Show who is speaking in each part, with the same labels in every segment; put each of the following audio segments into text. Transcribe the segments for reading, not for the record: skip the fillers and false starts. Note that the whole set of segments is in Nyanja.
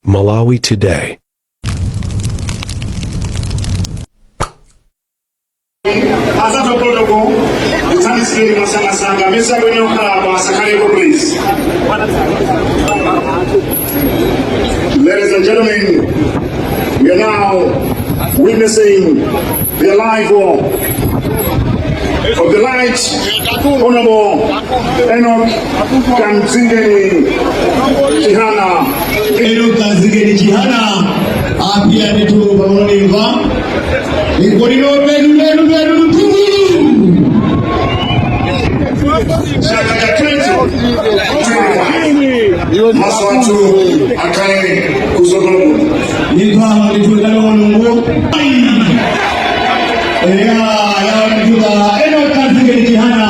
Speaker 1: Malawi Today.
Speaker 2: Azathu protocol, tithandizireni masangasanga amene sakuyenera kukhala apo asakhalepo, please. Ladies and gentlemen, we are now witnessing the arrival of the Right Honorable Enoch Kamzingeni Chihana.
Speaker 3: Enoch Kamzingeni Chihana apia nditu pamonimva ikolino lenu lenu lenu lutungu.
Speaker 2: Chaka cha 2025, maso athu akhale kutsogolo kuno.
Speaker 3: Nitwa ndithu mulungu ya ya ndithu Enoch Kamzingeni Chihana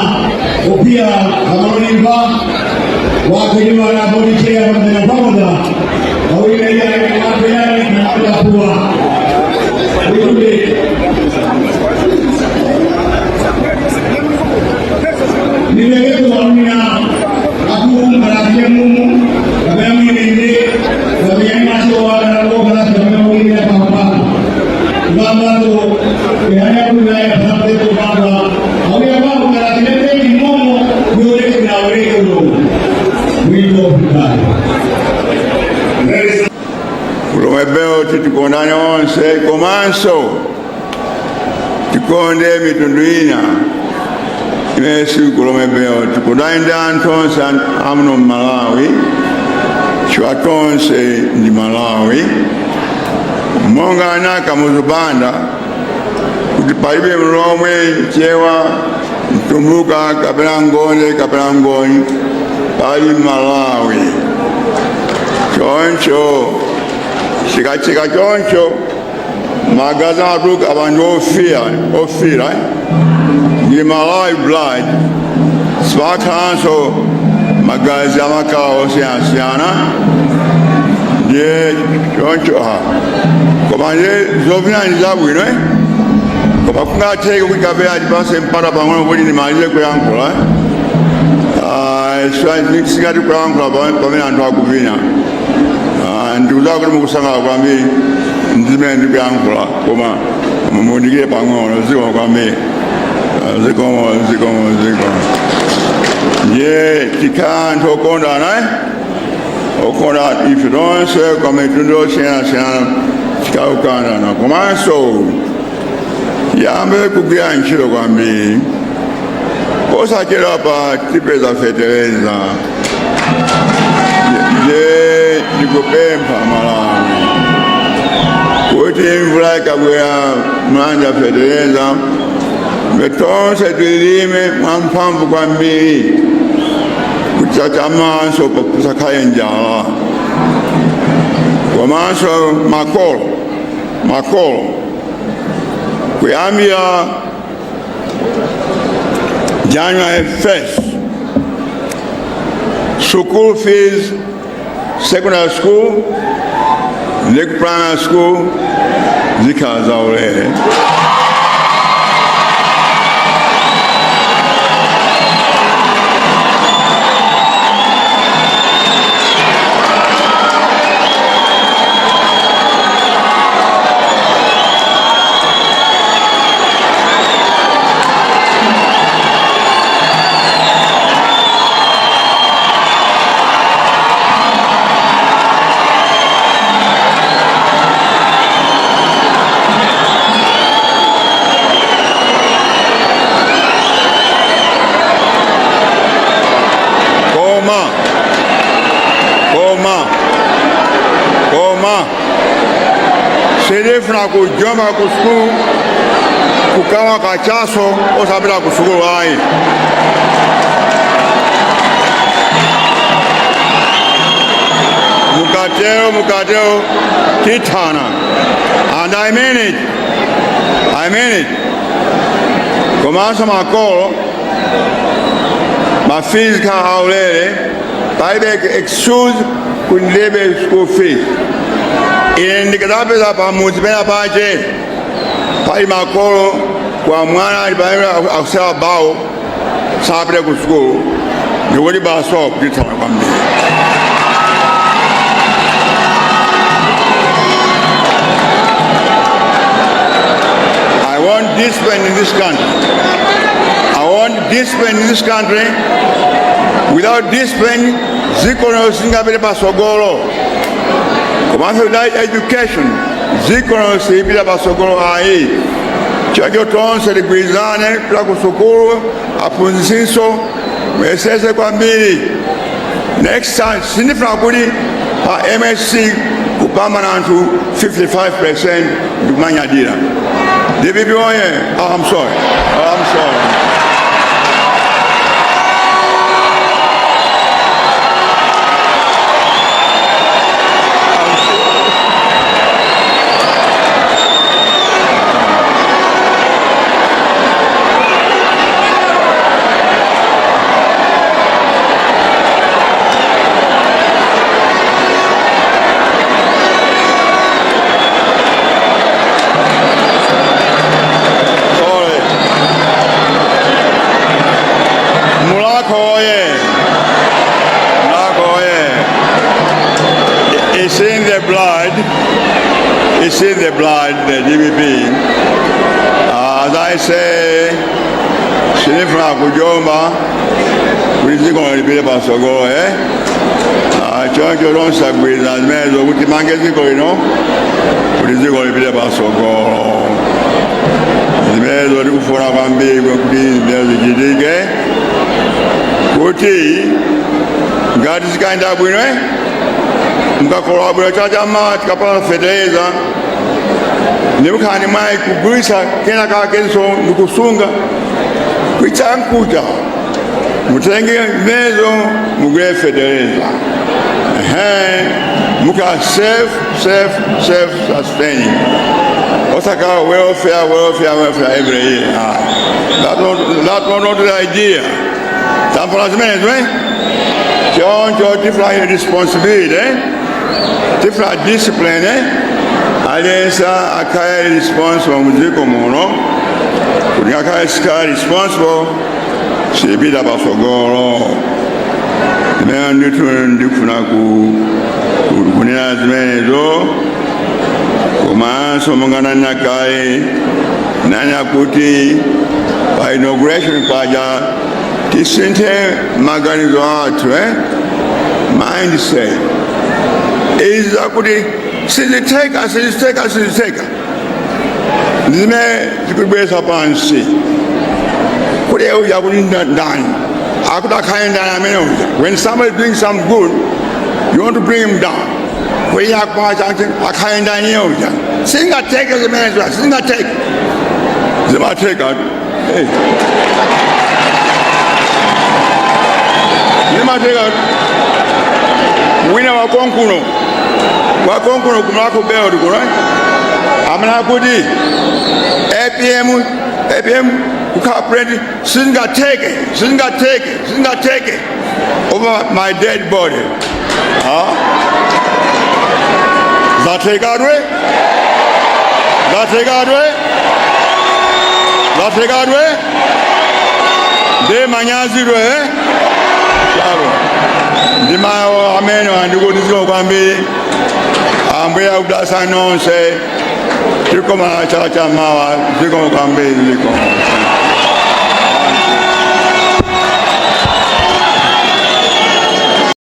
Speaker 3: upia pamonimva wakenyuma na bodi chair pamoja pamoja awile ya ya na kuwa Ujumbe nilegeto wamina aku marakia mumu kabea mwinende kabea macho wa na ko kala kabea mwinende papa baba to ya kuna ya papa to baba au ya baba marakia ni momo yole na wele ulo wito fikari.
Speaker 2: Ladies
Speaker 4: Ku Lhomwe Belt tikondane onse, komanso tikonde mitundu ina imene sili ku Lhomwe Belt. Tikondane ndi anthu onse amuno mMalawi, chifukwa tonse ndi Malawi. Monga ana Kamuzu Banda kuti palibe Mlomwe, Chewa, Mtumbuka kapena Ngonde kapena Ngoni, pali Malawi. Choncho chikachika choncho magazi amatuluka abantu ofira ofira, eh? Ndi Malawi blood, sipakhalanso magazi amakhala osiyanasiyana. Ndiye choncho ha, koma ndiye zovina ndi zabwino, eh? Koma kungatheke kuti kapena atipase mpata pang'ono kuti ndimalize kuyankhula, eh? Ah, singati kuyankhula pamene anthu akuvina. Ah, ndikudziwa kuti mukusangalala kwambiri ndimene ndikuyankhula, koma mundikire pang'ono. Zikomo kwambiri. Ah, zikomo, zikomo, zikomo. Ndiye tikhala anthu okondana, eh? Okonda ife tonse kwa mitundu osiyanasiyana, tikakukondana komanso yambe kugwira ntchito kwambiri. Posachedwa pa tipeza fetereza. Nje ndikupempha Malawi kuti mvula ikabwera mlanja fetereza, tonse tilime mwamphamvu kwambiri kuti chachamanso pasakhale njala. Komanso makolo, makolo, kuyambira January 1st, school fees, secondary school ndi primary school, zikhala zaulere. Koma koma koma sindifuna kujomba ku sukulu, kukawa kachaso osapita ku sukulu, ayi. Mukatero, mukatero tithana, and I mean it, I mean it. Komanso makolo, ma fees khala aulere, palibe excuse kuti ndilibe school fees. Ine ndikadzapeza pamudzi pena pache pali makolo kwa mwana ali pamene akusewera bawo sapita ku sukulu, ndikuti basi, tithana kwambiri. discipline in this country. I want discipline in this country. Without discipline, dziko lino silingapite patsogolo. Komanso without education, dziko lino silipita patsogolo ayi. Choncho tonse tigwirizane kupita ku sukulu, aphunzitsinso muyesese kwambiri. Next time sindifuna kuti pa MSCE kupambana anthu 55% ndikumanyadira. DPP oye! Oh, I'm sorry. Oh, I'm sorry. Sorry. Mulhako oye! Mulhako oye! It's in the blood. It's in the blood, the DPP. As I say, sindifuna kujomba kuti dziko lipite patsogolo, eh? Ah, choncho tonse tagwirizana zimenezo kuti timange dziko lino kuti dziko lipite patsogolo. Zimenezo tikufuna kwambiri kuti zimenezo zichitike kuti ngati zikayenda bwino, eh? Mukakolola bwino chachama tikapata fetereza ndimukhala mwayi kugulitsa kena kakenso ndikusunga kuitsa nkuja mutenge zimenezo mugule fetereza, ehe, muka self sustaining, osakhala welfare, welfare, welfare every year. Ah, that's not the idea. Tamvana zimenezo, eh? Choncho tifuna responsibility, eh? Tifuna discipline, eh? Aliyense akhale responsible mudziko muno kuti ngakhale sikhala responsible sipita patsogolo. Zimene ndithu ndikufuna kunena zimenezo. Komanso monga nanena kale nanya kuti pa inauguration paja tisinthe maganizo athu, eh? Mindset izi zakuti sizitheka, sizitheka, sizitheka zimene zikubweretsa pansi kuti uja kuti ndani akuti akhale ndani amene uja. When somebody doing some good, you want to bring him down kuti akupanga chanti akhale ndani iye uja. Singatheke zimenezo, singatheke. Zimatheka, hey. Zimatheka. Wina wakonkuno, wakonkuno ku Mulhako Belt kuno amene akuti APM, APM kukhala president sizingatheke, sizingatheke, sizingatheke, over my dead body. Huh? Zathekadwe, zathekadwe, zathekadwe nde manyazidwe, eh? Chalo ndimawo amene andikuti zikomo kwambiri. Ambuye akudalitseni nonse. Tikomana chaka chamawa. Zikomo kwambiri, zikomo.